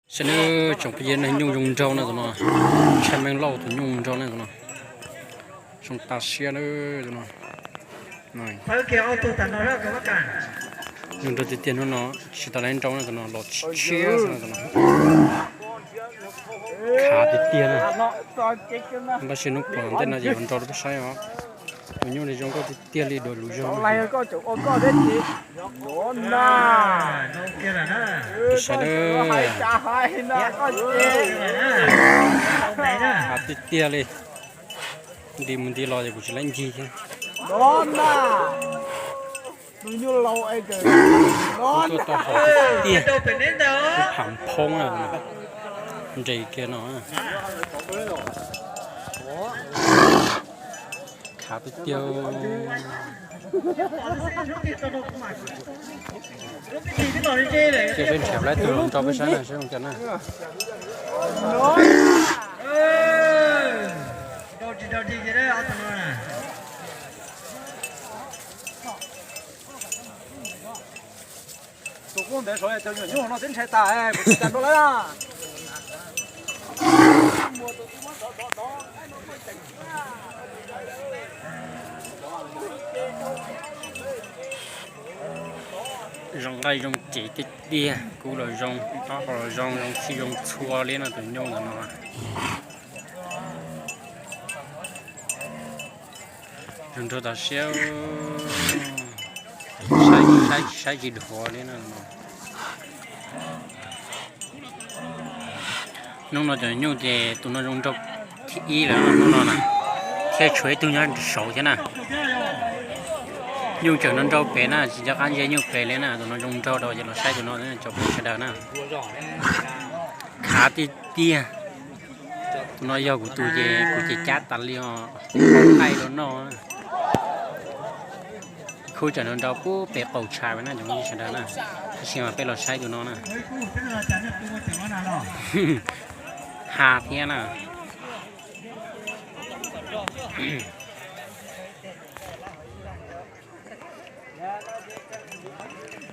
Saib na, tsoom phooj ywg, nyuj zoo nraug na tus no. Ntshai meej lauj, tus nyuj nraug na tus no. Zoo tas siab na tus no. Nyuj nraug tiag tiag, hnub no tsis tas li nraug na tus no, los tshiab xwb na tus no. Khav tiag tiag na. Npaj siab hnub pom ntej no ces yuav nrog rau peb saib os. Tus nyuj li zoo nkauj tiag tiag li dua lus zog. Saib na. Khav tiag tiag li. Nti mus nti los ces kuv tsis laib ncig thiab. Tuaj tau hom tiag tiag. Ub, pham phoob na. Nres kiag no. Khav tiag tiag. Cia peb nrhiav laib tug los nrog peb saib na, saib zoo cas na. Tus qub ntev saud cov nyuam nyuj no twb ntshai tas, kuv tsis tas nrog lawv na. Zoo nqaij zoo cev tiag tiag, kub los zoo, ob hau los zoo, zoo txhij zoo txhua li no tus nyuj ntawm no. Zoo nraug tas siab. Saib, saib tsis dhuav li no. Hnub no cov nyuj ces tus no zoo nraug thib ib lawm hnub no na, thiab tshuav ib tug nyob saud thiab na. Nyuj tseem nrog nraug pem na, tsis nco qab ntsia nyuj pem li na, tus no zoo nraug rau ces los saib tus no tso peb sawv daws na. Khav tiag tiag. Tus no yog kuv tus ces kuv ces cab tas li os, qaij rau noj. Khub tseem nrog nraug puag pem qaum tshais na cov sawv daws na, tab sis mas peb los saib tus no na. Ha thiab na.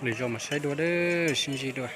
Lwm zaus mas saib dua, sib ntsib dua.